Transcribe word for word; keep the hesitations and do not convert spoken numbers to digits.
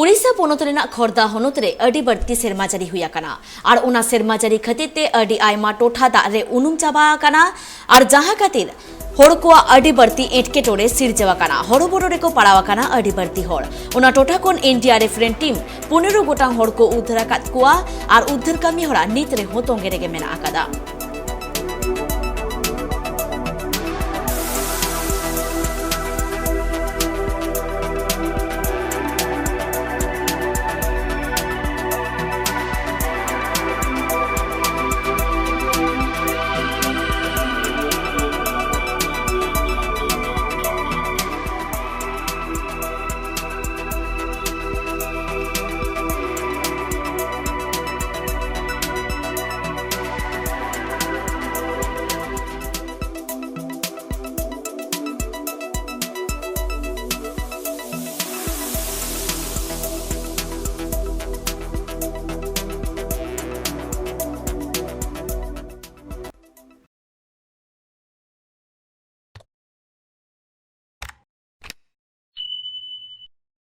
ᱳᱰᱤᱥᱟ ᱯᱚᱱᱚᱛ ᱨᱮᱱᱟᱜ ᱠᱷᱚᱨᱫᱟ ᱦᱚᱱᱚᱛ ᱨᱮ ᱟᱹᱰᱤ ᱵᱟᱹᱲᱛᱤ ᱥᱮᱨᱢᱟ ᱡᱟᱹᱲᱤ ᱦᱩᱭ ᱟᱠᱟᱱᱟ ᱟᱨ ᱚᱱᱟ ᱥᱮᱨᱢᱟ ᱡᱟᱹᱲᱤ ᱠᱷᱟᱹᱛᱤᱨ ᱛᱮ ᱟᱹᱰᱤ ᱟᱭᱢᱟ ᱴᱚᱴᱷᱟ ᱫᱟᱜ ᱨᱮ ᱩᱱᱩᱢ ᱪᱟᱵᱟ ᱟᱠᱟᱱᱟ ᱟᱨ ᱡᱟᱦᱟᱸ ᱠᱷᱟᱹᱛᱤᱨ ᱦᱚᱲ ᱠᱚᱣᱟᱜ ᱟᱹᱰᱤ ᱵᱟᱹᱲᱛᱤ ᱮᱴᱠᱮᱴᱚᱬᱮ ᱥᱤᱨᱡᱟᱹᱣ ᱟᱠᱟᱱᱟ᱾ ᱦᱚᱨᱚᱵᱚᱨᱚ ᱨᱮᱠᱚ ᱯᱟᱲᱟᱣ ᱟᱠᱟᱱᱟ ᱟᱹᱰᱤ ᱵᱟᱹᱲᱛᱤ ᱦᱚᱲ᱾ ᱚᱱᱟ ᱴᱚᱴᱷᱟ ᱠᱷᱚᱱ ᱮᱱ ᱰᱤ ᱟᱨ ᱮᱯᱷ ᱨᱮᱱ ᱴᱤᱢ ᱯᱚᱱᱮᱨᱚ ᱜᱚᱴᱟᱝ ᱦᱚᱲ ᱠᱚ ᱩᱫᱽᱫᱷᱟᱹᱨ ᱟᱠᱟᱫ ᱠᱚᱣᱟ ᱟᱨ ᱩᱫᱽᱫᱷᱟᱹᱨ ᱠᱟᱹᱢᱤ ᱦᱚᱨᱟ ᱱᱤᱛ ᱨᱮᱦᱚᱸ ᱛᱚᱸᱜᱮ ᱨᱮᱜᱮ ᱢᱮᱱᱟᱜ ᱟᱠᱟᱫᱟ᱾